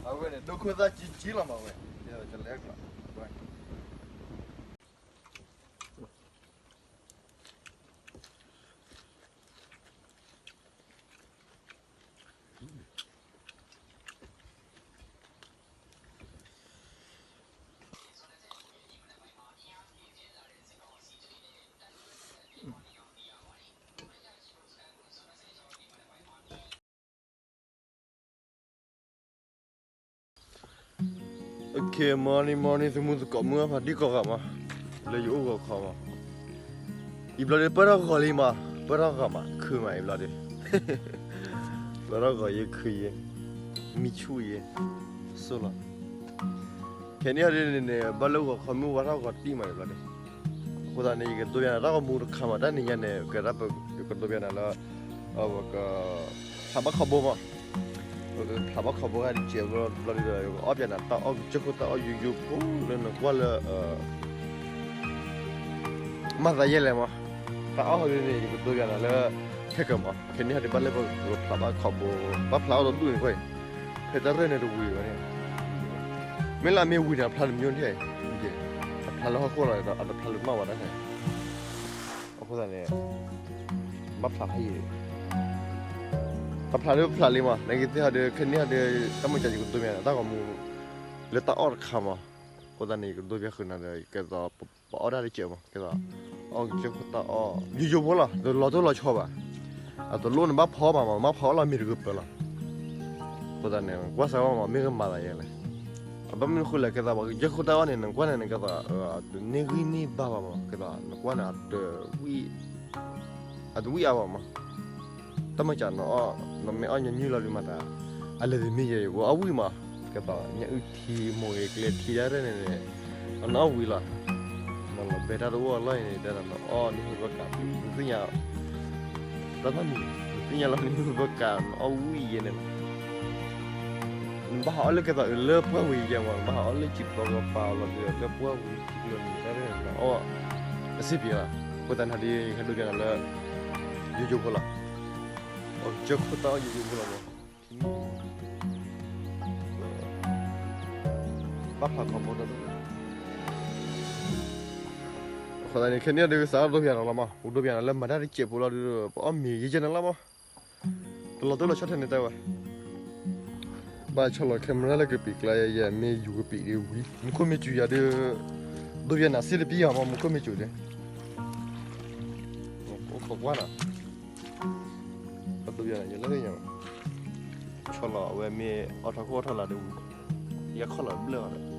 အဝဲန့ၣ် ဒိခိၣ်သၣ်ကံကံလီၤမးဝဲ, ယလဲၤကျီၤ Okay, morning, morning, သမူသကိးမုၢ်အဖးဒံၣ်ကိးဂၤမး, လၢယအိၣ်ဂီၤခီမး, အံၤဘျီဒီးပၢၢ်ထီၣ်ဂီၤလံမး, ပၢၢ်ထီၣ်ဂီၤမး ခုမးအံၤဘျီဒီး, ပၢၢ်ထီၣ်ဂီၤယဲခုယဲ, မံဆူၣ်ယဲ, စိၣ်လီၤ, ခဲန့ၣ်ဟီဒ်န့ၣ်န့ၣ် ဘၣ်လၢဂီၤခီမုၢ်ဝါထီၣ်ဂီၤတံၢ်မးအံၤဘျီဒီး, အဃိသတးန့ၣ် ယကဒိပၠးနၤတၢ်ဂီၤမူတခါမး, တၢ်နံၤညါန့ၣ် ကဲဒၣ်ပကဒိပၠးနၤလၢ အဝဲက ဖျးဘၣ်ခီဘိမး, ဖျးဘၣ်ခီဘိဂၤတစဲးဘျီဒီး ယကအီၣ်ပၠးနၤတၢ်အီၣ်ကစၢၢ်ခိၣ်တၢ်အီၣ်ယိယိဖိလၢနကွၢ်လၢ မၤသးယဲလဲၣ်မး, တၢ်အီၣ်ဟီဒ်န့ၣ် ယကဒိပၠးနၤလၢ ခဲကမး, ခဲန့ၣ်ဟီဒ်ဘၣ်လၢပကဖျးဘၣ်ခီဘိ, ဘၣ်ဖျးအီၣ်တဒူၣ်န့ၣ်ကွၢ်အံၤ, ဖဲတၢ်ရဲၣ်န့ၣ်တဝံၤဘၣ်န့ၣ်, မ့ၢ်လၢအမ့ၢ်ဝံၤန့ၣ် အဖျါတမံၤန့ၣ်, အဖျါလၢဟီၣ်ခိၣ်လီၤဒီး အတဖျါလၢမၢ်ဝဲဒၣ်န့ၣ်, အဃိသတးန့ၣ် ဘၣ်ဖျးဖးယံာ်, ပဖျးဒီးပဖျးလံမး, နကသ့ၣ်ဟီဒ် ခဲန့ၣ်ဟီဒ် တၢ်မုၢ်ကၢယကဒိပၠးနၤတၢ်ဂီၤမူ လၢတၢ်အီၣ်တခါမး, အဃိသတးန့ၣ် ယကဒိပၠးဃုာ်နၤဒီး ကဲသိး ပအီၣ်တၢ်တစဲးမး, ကဲသိး အီၣ်ကစၢၢ်ခိၣ်တၢ်အီၣ် ယိယိဖိလီၤ, တလီၤတိၢ်လီၤဆီဘၣ်, အတလိၣ်နဘၣ်ဖီဘၣ်မး, မ့ၢ်ဖီအီၣ်လီၤမ့ၢ်တဂ့ၤပၢၤလီၤ, အဃိသတးန့ၣ် ကွၢ်စၢ်ဝဲမး မ့ၢ်ကမၤသးယဲလဲၣ်, အဘၣ်မနုၤဃိလဲၣ် ကဲသိး ပှၤကစၢၢ်ခိၣ်တၢ်အီၣ်န့ၣ် နကွၢ်န့ၣ် နကဲသိး တန့ၢ်ဂံၢ်န့ၢ်ဘါဘၣ်မး, ကဲသိး နကွၢ်န့ၣ် အတဝံၣ်အါဘၣ်မး, တၢ်မုၢ်ကၢနအီၣ် နမ့ၢ်အီၣ်ညီနုၢ်လီၤဒုးမးသး, အလဲၤတမံၤယဲ ယကအီၣ်ဝံၣ်မး, ကဲသိး ညၣ်အုၣ်ထံ မိၢ်ဂ့ၤကျဲထံတၢ်ရဲၣ်န့ၣ်န့ၣ်, နအီၣ်ဝံၣ်လီၤ, နလီၤဘဲတၢ်တအိၣ်အလီၢ်အံၤန့ၣ် တဲဒၣ်နအီၣ်နဟံၣ်ဘၢကး, နသ့ၣ်ညါ တၢ်သၣ်မံၤ နသ့ၣ်ညါလီၤနဟံၣ်ဘၢကး နအီၣ်ဝံၣ်ယဲန့ၣ်လီၤ, နဘၣ်ဟးအီၣ်လၢကဲသိးလၢပှၢ်ဝံၤယဲမး, နဘၣ်ဟးအီၣ်လၢစံာ်ပျီကပၤလီၤဒုး လၢပှၢ်ဝံၤထံကျိနံၤတၢ်ရဲၣ်န့ၣ် နအီၣ် အစ့ပံၤလီၤ, အဃိသတးန့ၣ်ဒီး ယကဒိပၠးနၤလၢ ယိယိဖိလီၤ, အီၣ်ကစၢၢ်ခိၣ်တၢ်အီၣ်ယိယိဖိလီၤမး, ဘၣ်ဖျးခီဘိတၢ်ဒိၣ်, အဃိသတးန့ၣ် ခဲန့ၣ်ဒီး ကစးထီၣ်ဒိပၠးနၤလီၤမး, ပကဒိပၠးနၤလၢမၤတၢ်တစဲးဖိလီၤဒုး ပအီၣ်မ့ၤယဲယဲန့ၣ်လီၤမး, တလီၤတိၢ်လီၤဆီထဲန့ၣ်တဲဝဲ ဘၣ်ဆီလီၤ camera လၢကပံာ်ကျါယဲ ယမ့ၢ်ယူၤကပံာ်ဒ်ဝံၤ မူခိၣ်မ့ၢ်စူၤယၤဒီး ဒိပၠးနၤစ့တပံၤယၤမး မူခိၣ်မ့ၢ်စူၤန့ၣ်, အိၣ်ခိးကွၢ်နီၤ, ဒိပၠးနၤယဲလၢညါ, ဆီလီၤအဝဲမ့ၢ်အီၣ်ထီၣ်ခိၣ်အီၣ်ထီၣ်လၢဒ်ဝံၤ, ယခီၣ်လီၤဘျၢၣ်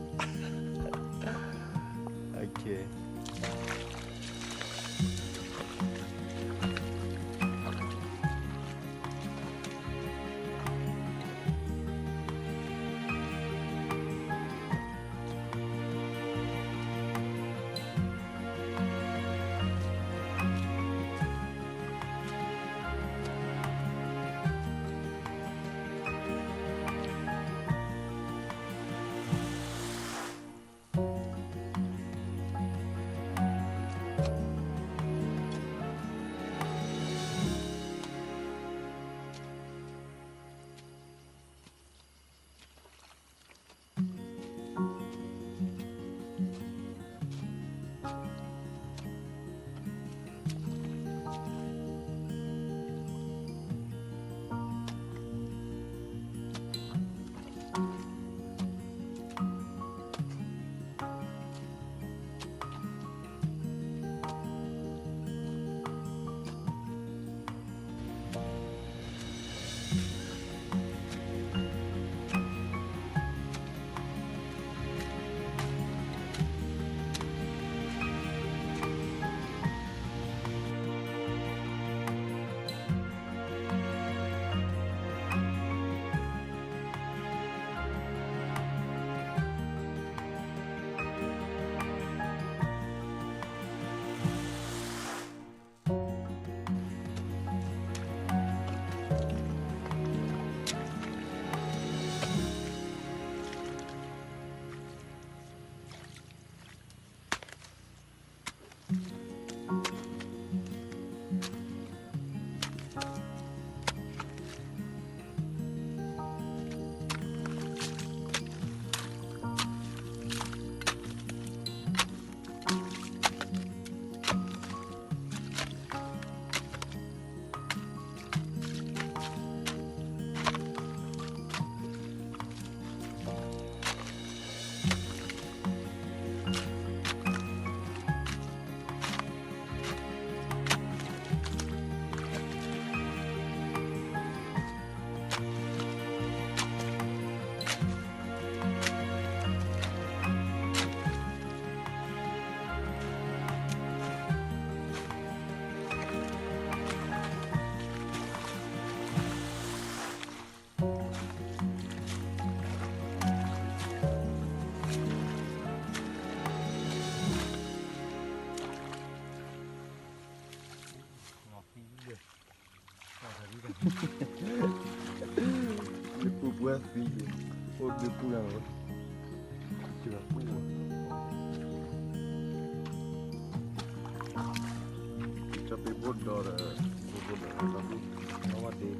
အီၤဒီး ယပူၤပှဲၤသံ, အိၣ်ဒုးပူၤလၢဝဲ, ကပူၤ, ကၠီပ့ၤဘိၣ်ဒီး, ဘိၣ်ဒီး, ဘိၣ်ဒီး, အဝဲတ့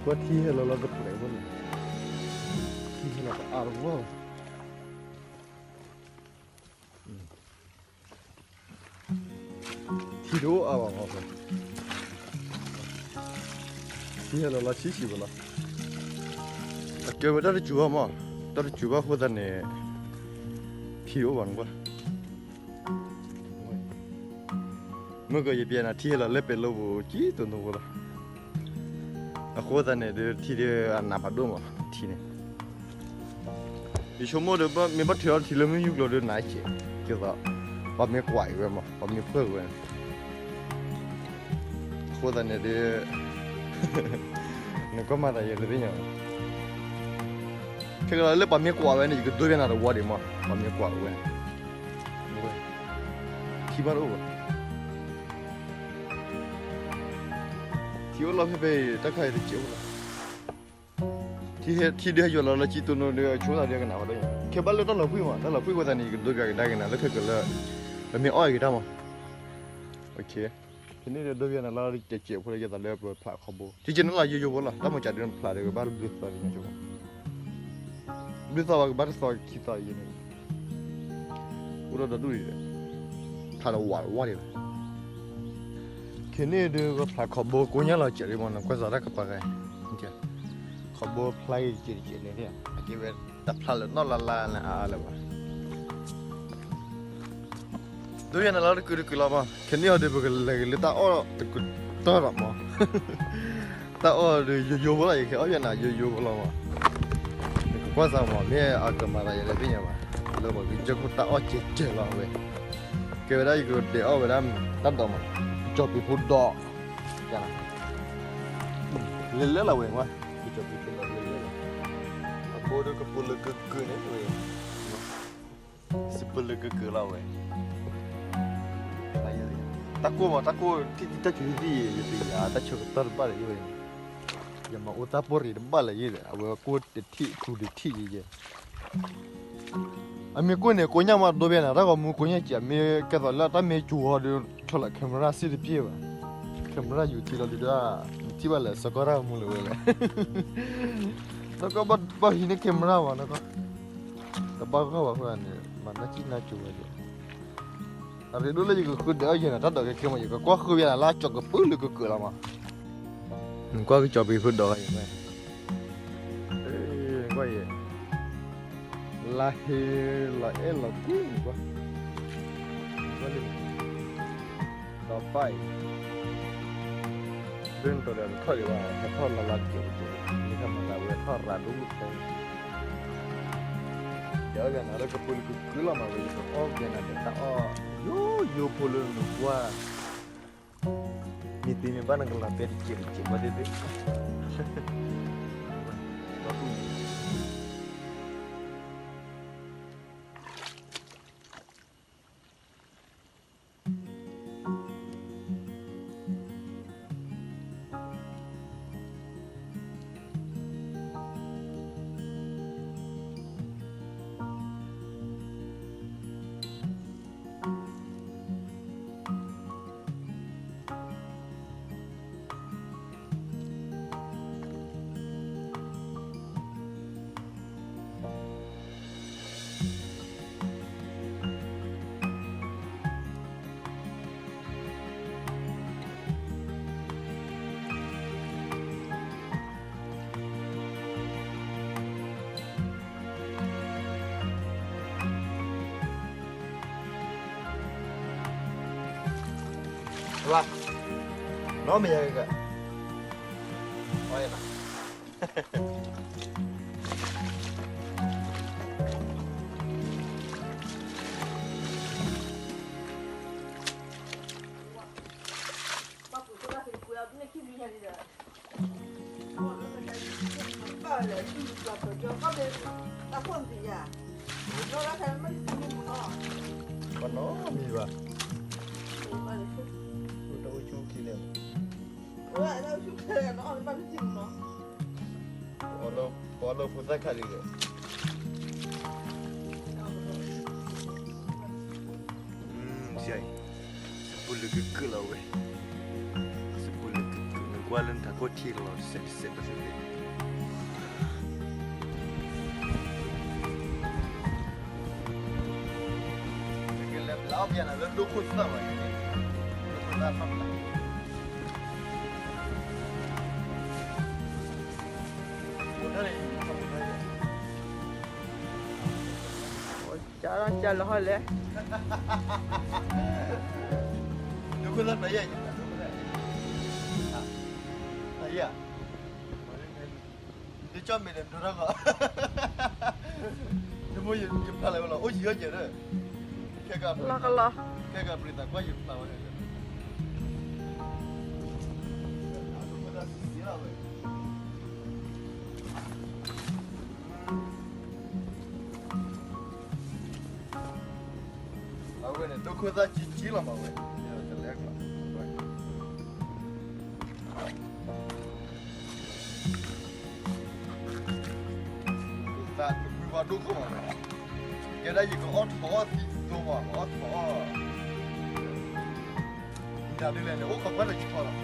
ကွၢ်ထံဟဲလီၤလီၤတပှဲၤဝဲန့ၣ်, ထံဟဲလီၤတအါတဝီလီၤ, ထံတအိၣ်အါဘၣ်မး, ထံဟဲလီၤလီၤဆံးဆံးဝဲလီၤ, အကဲဝဲတၢ်တစူၤဘၣ်မး, တၢ်တစူၤဘၣ်အဃိသတးန့ၣ်, ထံတအိၣ်ဘၣ်နကွၢ် မ့ၢ်ကယပျဲနၤထံဟဲလီၤလၢပဲၤလိပူၤ ကံတိၤနိဖိလီၤ, အဃိသတးန့ၣ်ဒီး ထံဒီးအနးဖးဒိၣ်မး ထံန့ၣ်, ယဆိကမိၣ်ဒီး မ့ၢ်ဘၣ်ထုးအီၤထံလၢမုၢ်ယူၢ်ကျိၤဒီးနးကဲး, ကဲသိး, ပှၤမ့ၢ်ကွၢ်အံၤဝဲမး ပှၤမ့ၢ်ဖှဲၣ်ဝဲန့ၣ်, အဃိသတးန့ၣ်ဒီး နကွၢ်မၤသးယဲလၢသ့ၣ်ညါ, ခဲကလီၤလၢပှၤမ့ၢ်ကွၢ်ဝဲန့ၣ် ယကဒိပျဲနၤတဝီဒံးမး ပှၤမ့ၢ်ကွၢ်ဝဲန့ၣ်, ထံဘၣ်တအိၣ်ဘၣ်, ထံအိၣ်လီၤဖဲဖဲအံၤ တၢ်ခါအံၤတစဲးဖိလီၤ, ထံဒုးဟဲယွၤလီၤလၢကံတိၤနိဒီး အဆိသးဒီးကနၣ်ဝဲဒၣ်, ခဲဘၣ်လၢတၢ်လီၤဖှံမး တၢ်လီၤဖှံအဃိသတးန့ၣ် ယကဒိပျဲကဒါက့ၤနၤလၢခဲကလၢာ်, ပမ့ၢ်အီၣ်အံၤကဒါမး, ဖဲန့ၣ်ဒီးဒိပျဲနၤလီၤ တစဲးဖိလၢယသးလၢပဖျးခီဘိ ကကဲန့ၣ်လီၤယိယိဖိလီၤ တၢ်မၤစၢ်ဒုးနဖျးဒီးကဘၣ်ဘျုးသီဒ်န့ၣ်, ဘျုးသီဘၣ်ကဘၣ်တသီခံသီအံၤန့ၣ်, အိၣ်ဒီးဒီဒူၣ်အံၤ, ဖျးဒီးဝးဝးဒံးဘၣ်, ခဲန့ၣ်ဒီးကဖျးခီဘိကိညၢ်လီၤစဲးလံမး နကွၢ်စးတၢ်ကပၤဂၤ, ခီဘိဖျါဂ့ၤတစဲးတစဲးန့ၣ် အကဲဝဲတၢ်ဖျါလၢနီၢ်လါလါလၢအါလၢၤဘၣ် ဒိယဲနၤလီၤတကုာ်တကုာ်လီၤမး ခဲန့ၣ်အီၤဒီးပကလဲၤက့ၤလၢတၢ်အီၣ်တကတီၢ်လီၤမး တၢ်အီၣ်ဒီးယိယိဖိလီၤ ယကဟဲအီၣ်ယဲနၤယိယိဖိလီၤမး နကကွၢ်စးမး မ့ၢ်အကမၤသးယဲလၢသ့ၣ်ညါဘၣ် လၢပှၤကစၢၢ်ခိၣ်တၢ်အီၣ်ကဲးကဲးလီၤဝဲ ကဲဝဲဒၣ်ယကဒဲးအီၣ်ဝဲဒၣ်တၢ်ဒိးမး ကစီၤပံၤဖိဒီး လဲၤလဲၤလီၤဝဲ ကစီၤပံၤဖိဒီးလဲၤလဲၤလီၤ အဘိဒီးကပူၤလၢကကုာ်န့ၣ်ဝဲ စံးပလၢကကုာ်လီၤဝဲ တၢ်ကိၢ်မး တၢ်ကိၢ်ထံၣ်တံၢ်တၢ်ဆူးသံၣ် ယတယၤ တၢ်ဆၢကတီၢ်တဘၣ်လၢၤဝဲ ယမၤအိၣ်တၢ်ပီၢ်ရံးတဘၣ်လၢၤယဲဒီး အဝဲကိၢ်တထံၣ်ထူတထံၣ်ယဲယဲ အမ့ၢ်ကိၢ်န့ၣ် ကိညၢ်မးဒိဘဲနၤ တၢ်ဂီၤမူကိညၢ်ကဲး မ့ၢ်ကဲသိးလၢတၢ်မ့ၢ်ကၠိၤဒီး ထီၣ်လၢ camera စ့ၢ်တပျဲဘၣ် camera ယူၤထံလီၤဒုးဒီး နထံၣ်ဘၣ်လၢစကီၢ်တၢ်ဂီၤမူလၢၤဝဲလဲၣ် နကဘၣ်ဟံးန့ၢ် camera ဘၣ် နက တဘၣ်ဂီၢ်ဘၣ်ဃိန့ၣ် မၤနၢ်စံၣ်နၢ်ကၠိၤဝဲဒီး အရ့ဒိၣ်လၢယကဃုဒဲးအီၣ်ယဲနၤ တၢ်ဒိးကဲကဲမး ယကကွၢ်ဃုဝဲနၤလၢကစီၤကပူၤလၢကကုာ်လီၤမး နကွၢ်ကစီၤပံၤဖိဒီးယဲ ကွၢ်ယဲ လါဟ့လီၤအဲၣ်လီၤကွံနကွၢ် ကွၢ်လံ ဒီးပၢ်အံၤ ဒ်နတီၤဒီးတထီၣ်ဒံးဘၣ် ဟဲထီၣ်လါလါကဲးကဲး မ့ၢ်ဟဲမၤသးဝဲထီၣ်ရၤဒိၣ်ဖဲ ယအီၣ်ယဲနၤလၢကပူၤလၢကကုာ်လီၤမး ဝဲယကအီၣ်ယဲနၤဒီးတၢ်အီၣ် ယိယိဖိလၢနကွၢ် မ့ၢ်သ့မ့ၢ်ဘၣ်နကလီၤတဲတစဲးတစဲးဘၣ်သ့ၣ်သ့ၣ် ဒီပုၢ် ဝါ, နီၢ်မ့ၢ်ယၤဂ့ၤဂ့ၤ, အီယနီၤ. ပနီၢ်မံၤဘၣ်, တၢ်အိၣ်ဆူၣ်ခံလဲၣ်, ပှၤလၢဖိသၣ်ခါလံဒီး, စံးပူၤလၢကကုၢ်လီၤဝဲ, စံးပူၤလၢကကုၢ် နကွၢ်လၢနထးခိၣ်ထံလီၤ တစဲးတစဲးဘၣ်သ့ၣ်သ့ၣ်. ကလဲၤဘျါအီၣ်ပယၤနၤလၢဒိၣ်ခိၣ်သၣ်မးန့ၣ်, ဒိၣ်ခိၣ်သၣ်ဖးဖျါ, အိၣ်ဒၣ်န့ၣ်, ကၢ်ကၢ်လၢဟီၣ်လဲၣ်, ဒိၣ်ခိၣ်သၣ်ဖးယံၤ, ဒိၣ်ခိၣ်သၣ်ဖးယံၤ, နကၠီၣ်မဲာ်န့ၣ် ဒိၣ်ထီၣ်ကီး, နမိၢ်ယဖျါလၢၤဝဲလီၤ အိၣ်ယံၤဟီၣ်ကဲးဒီး, ခဲက, ခဲကပြံသးကွၢ်ယဖျါဝဲန့ၣ်, အဝဲန့ၣ် ဒိၣ်ခိၣ်သၣ်ကံကံလီၤမးဝဲ, တလဲၤကျီၤ သးတကွံဘၣ်ဒိၣ်ခိၣ်မး, ကဲဒၣ်ယကအီၣ်ထီၣ်အီၣ်သံသိမး ကအီၣ်ထီၣ်အီၣ်, ဒ်လဲၣ်န့ၣ် အိၣ်ခိးကွၢ်လၢယခီလီၤ.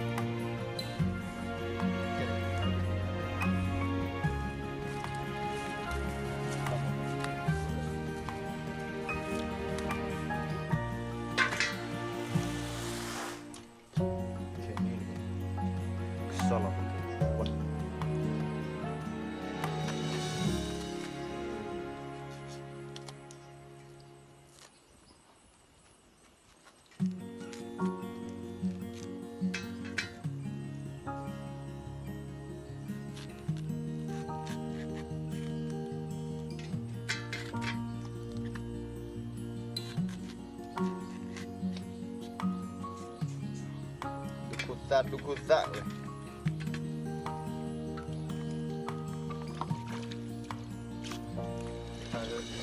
ဒိၣ်ခိၣ်သၣ် ဒိၣ်ခိၣ်သၣ်ဝ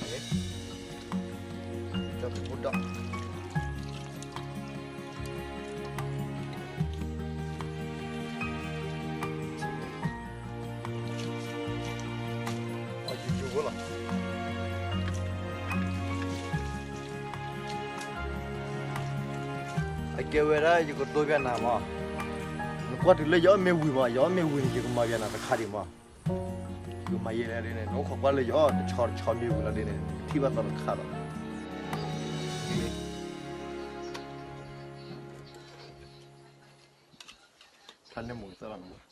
ဲ, တၢ်တဘိဒီး အီၣ်ယိယိဖိလီၤ. အကဲဝဲဒၣ်ယကတိၤဘၣ်နၤမး, နကွၢ်တုၤလၢယအီၣ်မ့ၢ်ဝံၤမး, ယအီၣ်မ့ၢ်ဝံၤန့ၣ် ယကမၤဘၣ်နၤတခါဒံးမး, ယကမၤယဲလဲၣ်ဒ်န့ၣ် နအိၣ်ခိးကွၢ်လၢယအီၣ်တဆီတဆီမ့ၢ်ဝံၤလီၤဒ်န့ၣ် ထံၣ်ဘၣ်သီတခါလီၤ. ဖျါန့ၢ်မူကသၢလီၤနမး.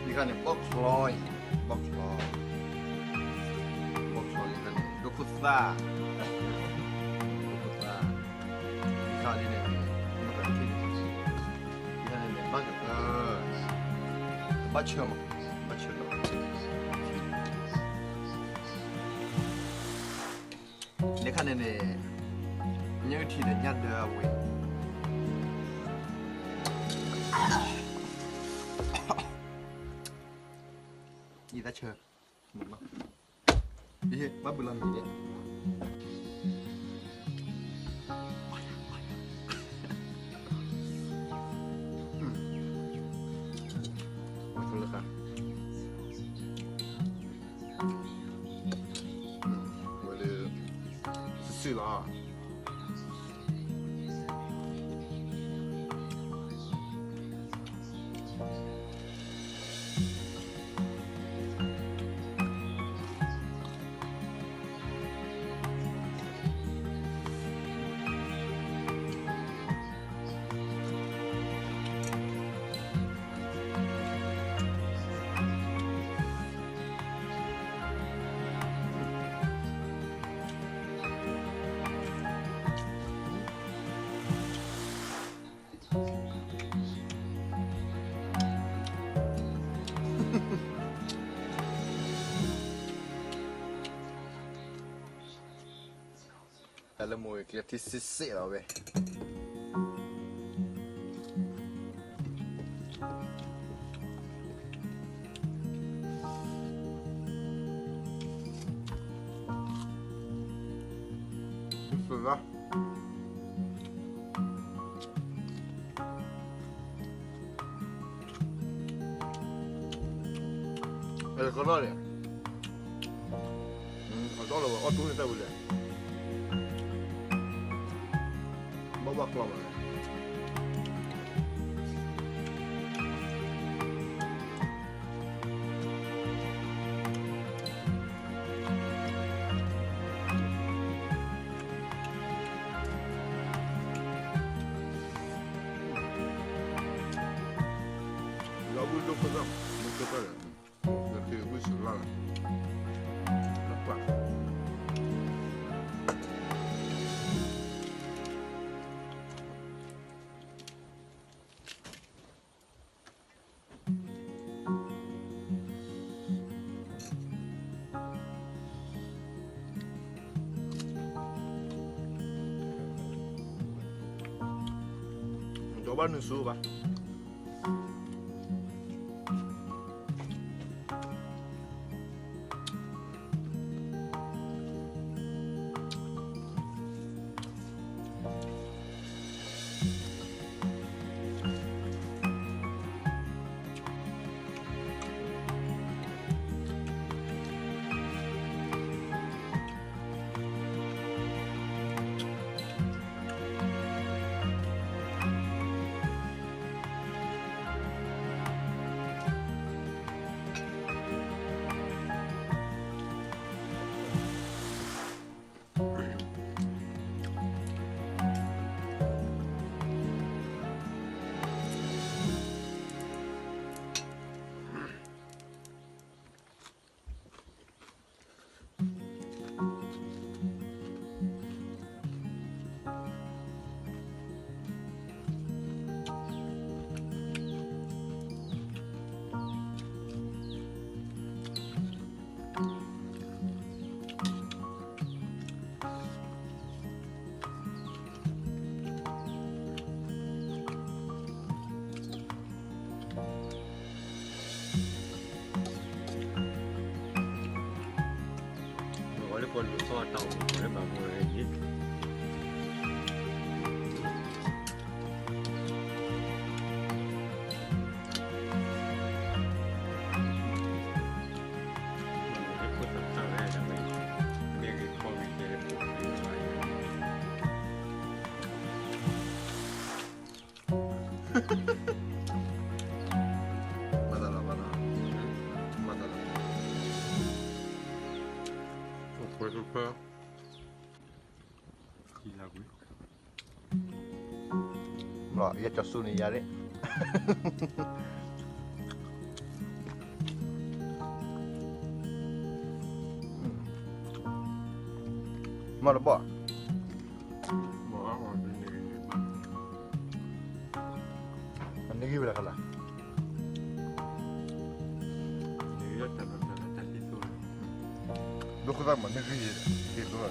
လံခါန့ၣ် ဘီၣ်ချီ, ဘီၣ်ချီ, ဘီၣ်ချီလံခါန့ၣ် ဒိၣ်ခိၣ်သၣ်, ဒိၣ်ခိၣ်သၣ်, လံခါဒ်န့ၣ်န့ၣ် မ့ၢ်ကထံၣ်န့ၣ်, လံခါန့ၣ်န့ၣ် ဘၣ်က, ဘၣ်ဆၢမး, ဘၣ်ဆၢလီၤ. လံခါန့ၣ်န့ၣ် ညၣ်အုၣ်ထံဒီးညၣ်ဒၢအဝဲ, ယသးဆၢ, ဘၣ်ဘုလီၤမံၤဒဲး. ဝဲလၢ စုာ်စုာ်လီၤ. တၢ်လၢမိၢ်ဂ့ၤကျဲထံစ့စ့လီၤဝဲ. အဲကလီၢ်န့ၣ်, အတီၢ်လီၤဝဲအီၣ်တူၢ်န့ၣ်တၢ်ဝံၤလဲၣ်, ဘၣ်ဘၣ်ကျီၢ်ဘၣ်လဲၣ်. လီၤဝံၣ်ဒိၣ်ကသၣ်, ဒိၣ်ကသၣ်လဲၣ်, လၢခံဝံၣ်စလၢ်လၢ်, လၢပှၢ် ဒီးဘၣ်နုာ်ဆူဘၣ်. မၤသးလီၤဘၣ်နီၤ, မၤသးလီၤ, အိၣ်ခွဲခွဲခွဲ, ယကၠီၤဆူန့ၣ်ယၤဒၣ်, မၤတဘီၣ်, အန့ၣ်ဂံၢ်ဝဲဒၣ်ခါလၢ်, ဒိၣ်ခိၣ်သၣ်မးန့ၣ်ဂံၢ်ယဲၢ်, က့ၤဒိၣ်လီၤ.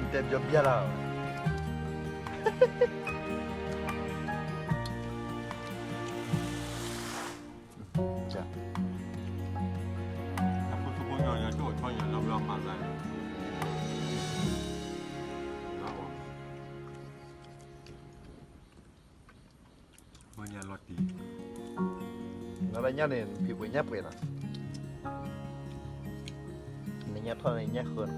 နတဲပယီၤဘၣ်လီၤ. လၢညါန့ၣ် ဖံးပှဲၤညၣ်ပှဲၤနီၤ, နညၣ်ထီၣ်န့ၣ်ညၣ်ဃၢၤနီၤ,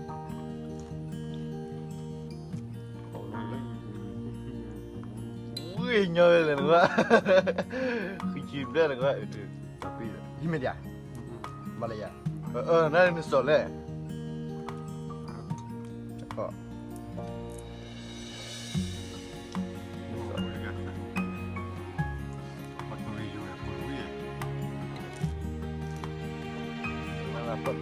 ဝံၣ်ညီဝဲလဲၣ်နကွၢ်, ဃံဆံဘျဲၣ်နကွၢ်, ယမ့ၢ်ဒၣ်, မၤလၢယၤ, နနစီၤလဲၣ်. မၤလၢပှၤ,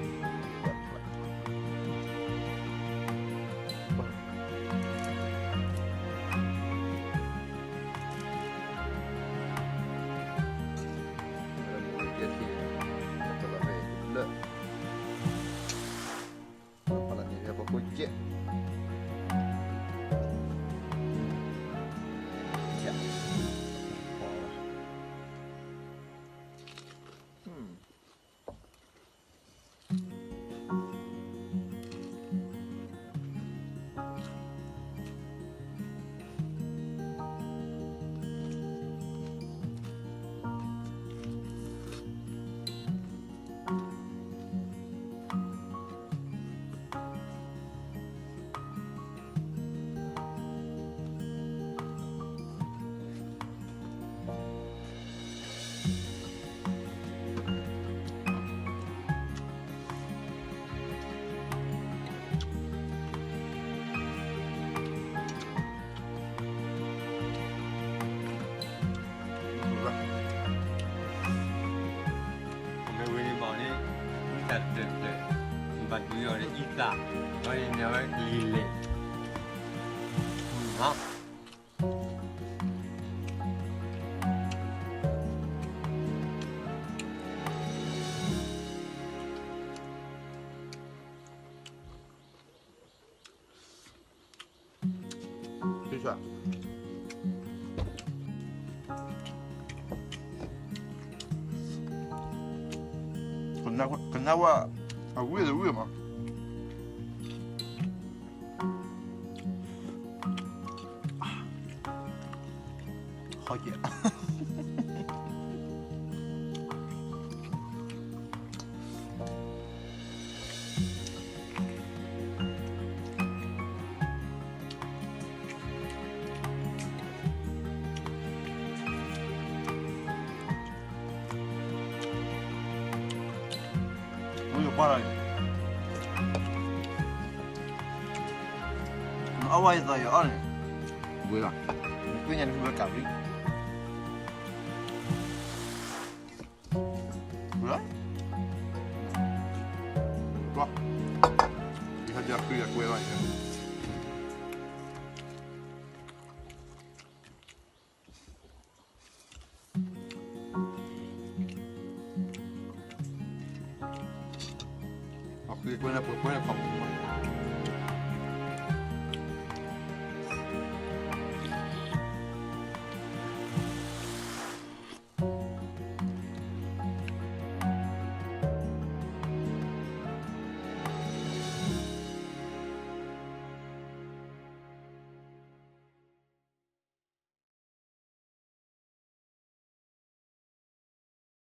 တၢ်တၢ်တၢ်, ဘၣ်ဒုးအီၤဒီးအံသၣ်, ဒီးန့ၣ်ဝဲကလံၤလဲၣ်, ကနၣ်ဝဲ, အဝံၣ်တဝံၣ်မး, ဟီက့ၤ, မ့ၢ်ယပှၢ်လီၤန့ၣ်, နအီၣ်ဝဲယသီယအီၣ်န့ၣ်, ဝဲလီၤ, နသ့ၣ်ညါနဖုဝဲကးဝံၣ်, ဝဲလီၤ, ယဟဲဒီးခုယကွဲလီၤယဲ အဃ့ကွဲန့ၣ် ပှဲၤပှဲၤန့ၣ် ခီပူၤမး,